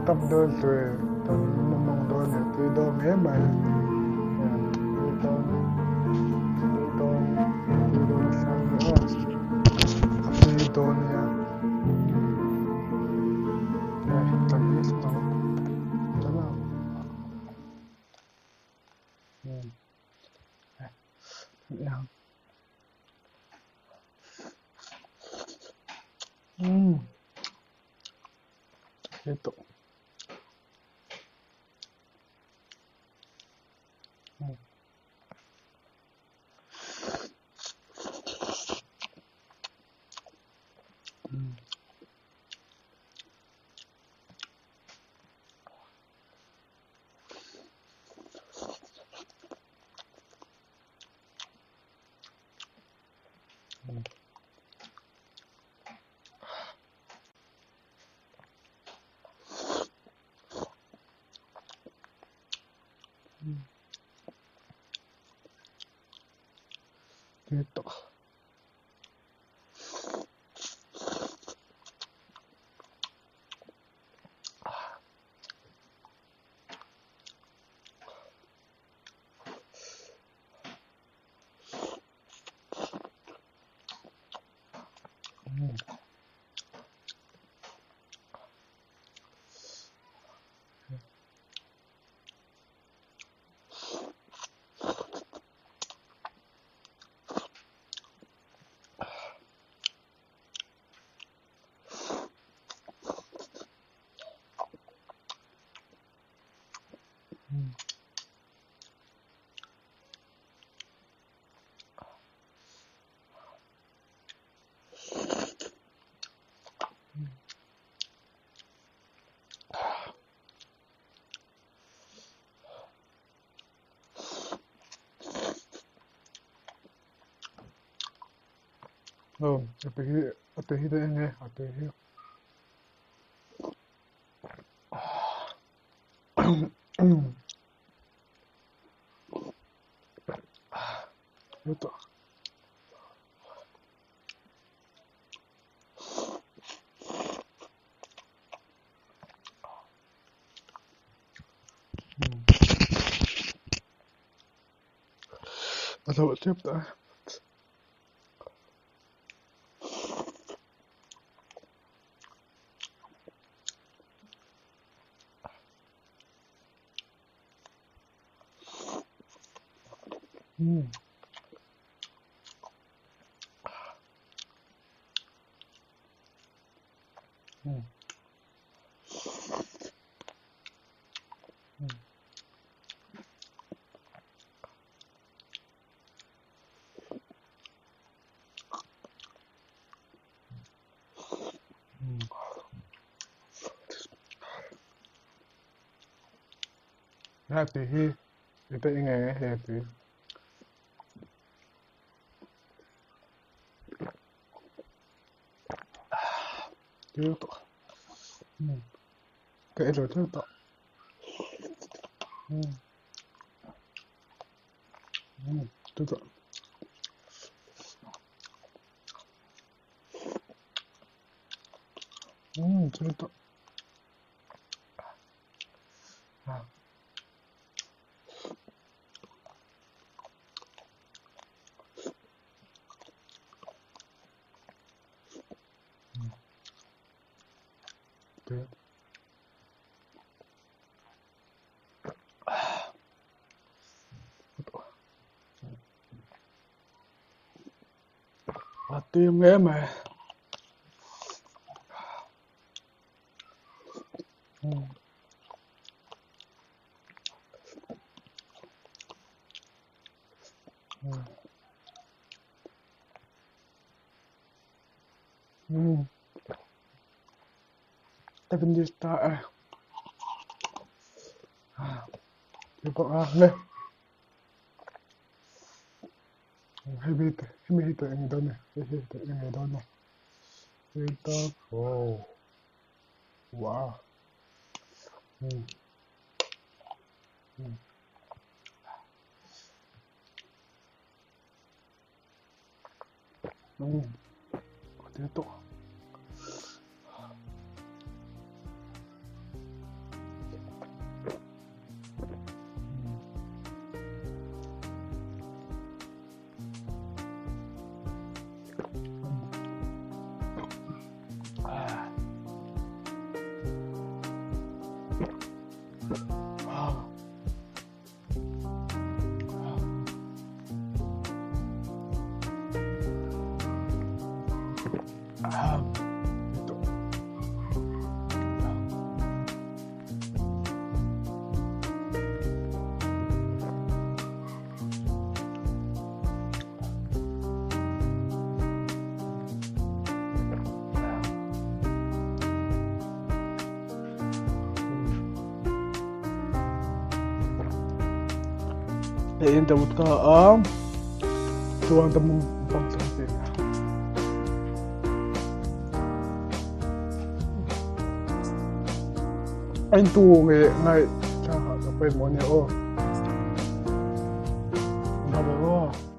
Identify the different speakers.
Speaker 1: tam dawn hle tam mawng dawn leh tui dawn hle mai tui dawn tui dawn tui dawn nasa a ni aw a tui dawn nia tam hi tam ang um tiếp tục tiếp tục. Aw a tui hi a tui hi daih ang e a tui hi. A zoh tep ta. Nè tùy hi thì tôi nghe nghe tùy tiếp tục kệ rồi tiếp tục tiếp tục tiếp tục tiếp à, tim nghe mà Tại vì wow wow tiếp tục. Ito. Hei in deuh ta a chuan ta mum bang chang te. Anh tu nge ngai cha ha ka pe mo ne o.